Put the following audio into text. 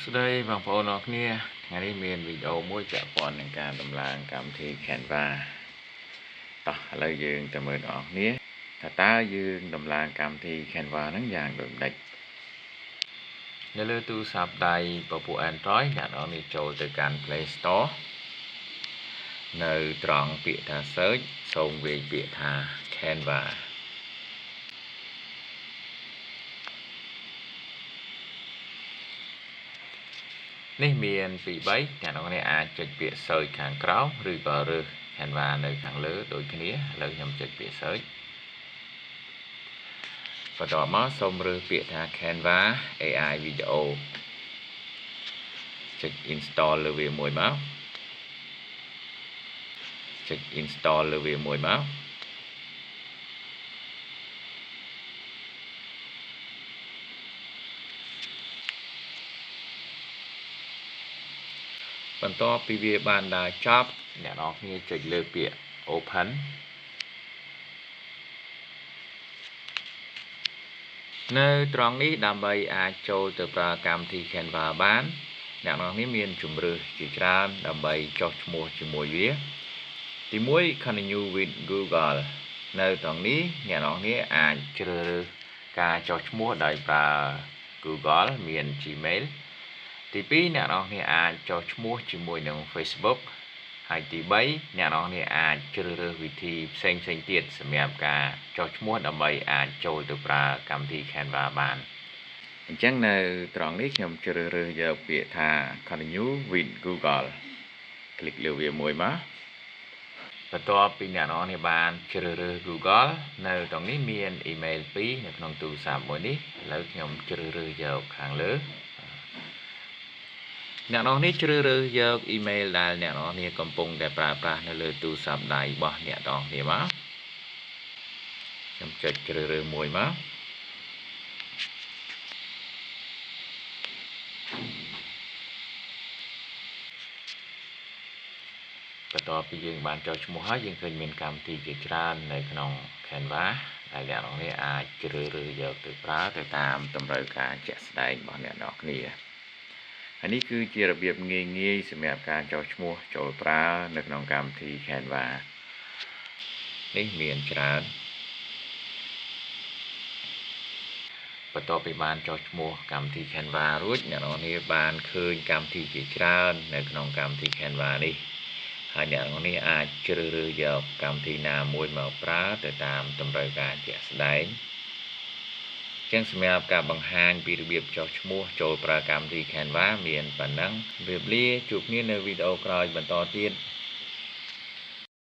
ស្តីបងប្អូនអរគ្នាថ្ងៃនេះមានវីដេអូមួយពាក់ព័ន្ធនឹងការដំឡើងកម្មវិធី Canva តោះឥឡូវយើងទៅមើលបងប្អូនគ្នាថាតើយើងដំឡើងកម្មវិធី Canva ហ្នឹងយ៉ាងដូចម្ដេចនៅលើទូរស័ព្ទដៃពពួក Android អ្នកនរនេះចូលទៅកាន់ Play Store នៅត្រង់ពាក្យថា search សូមវាយពាក្យថា Canva នេះមាន2 3អ្នកនរគ្នាអាចចុចពាក្យ search ខាងក្រោមឬក៏រើស Canva នៅខាងលើដូចគ្នាឥឡូវខ្ញុំចុចពាក្យ search បន្ទាប់មកសូមរើសពាក្យថា Canva AI Video ចុច install លើវាមួយមកចុច install លើវាមួយមកបន្ទាប់ពីវាបានដើរចប់អ្នកនរគ្នាចុចលើពាក្យ open នៅត្រង់នេះដើម្បីអាចចូលទៅប្រើកម្មវិធី Canva បានអ្នកនរគ្នាមានជម្រើសជាច្រើនដើម្បីចុះឈ្មោះជាមួយវាទី1 Continue with Google នៅត្រង់នេះអ្នកនរគ្នាអាចជ្រើសរើសការចុះឈ្មោះដោយប្រើ Google មាន Gmail ទី2អ្នកនរគ្នាអាចចុះឈ្មោះជាមួយនឹង Facebook ហើយទី3អ្នកនរគ្នាអាចជ្រើសរើសវិធីផ្សេងៗទៀតសម្រាប់ការចុះឈ្មោះដើម្បីអាចចូលទៅប្រើកម្មវិធី Canva បានអញ្ចឹងនៅត្រង់នេះខ្ញុំជ្រើសរើសយកពាក្យថា Continue with Google คลิกលើវាមួយមកបន្ទាប់ពីអ្នកនរគ្នាបានជ្រើសរើស Google នៅត្រង់នេះមានអ៊ីមែល2នៅក្នុងទូរស័ព្ទមួយនេះឥឡូវខ្ញុំជ្រើសរើសយកខាងលើអ្នកនរនេះជ្រើសរើសយកអ៊ីមែលដែលអ្នកនរនេះកំពុងតែប្រើប្រាស់នៅលើទូរស័ព្ទដៃរបស់អ្នកនរគ្នាមកខ្ញុំចុចជ្រើសរើសមួយមកបន្ទាប់ពីយើងបានចុះឈ្មោះហើយយើងឃើញមានកម្មវិធីជាច្រើននៅក្នុង Canva ដែលអ្នកនរនេះអាចជ្រើសរើសយកទៅប្រើទៅតាមតម្រូវការជាក់ស្ដែងរបស់អ្នកនរគ្នាហើយនេះគឺជារបៀបងាយងាយសម្រាប់ការចុះឈ្មោះចូលប្រើនៅក្នុងកម្មវិធី Canva នេះមានច្រើនបន្ទាប់ពីបានចុះឈ្មោះកម្មវិធី Canva រួចអ្នកនរគ្នាបានឃើញកម្មវិធីជាច្រើននៅក្នុងកម្មវិធី Canva នេះហើយអ្នកនរគ្នាអាចជ្រើសរើសយកកម្មវិធីណាមួយមកប្រើទៅតាមតម្រូវការជាក់ស្ដែងចឹងសម្រាប់ការបង្ហាញពីរបៀបចុះឈ្មោះចូលប្រើកម្មវិធី Canva មានប៉ុណ្ណឹងជម្រាបលាជួបគ្នានៅវីដេអូក្រោយបន្តទៀត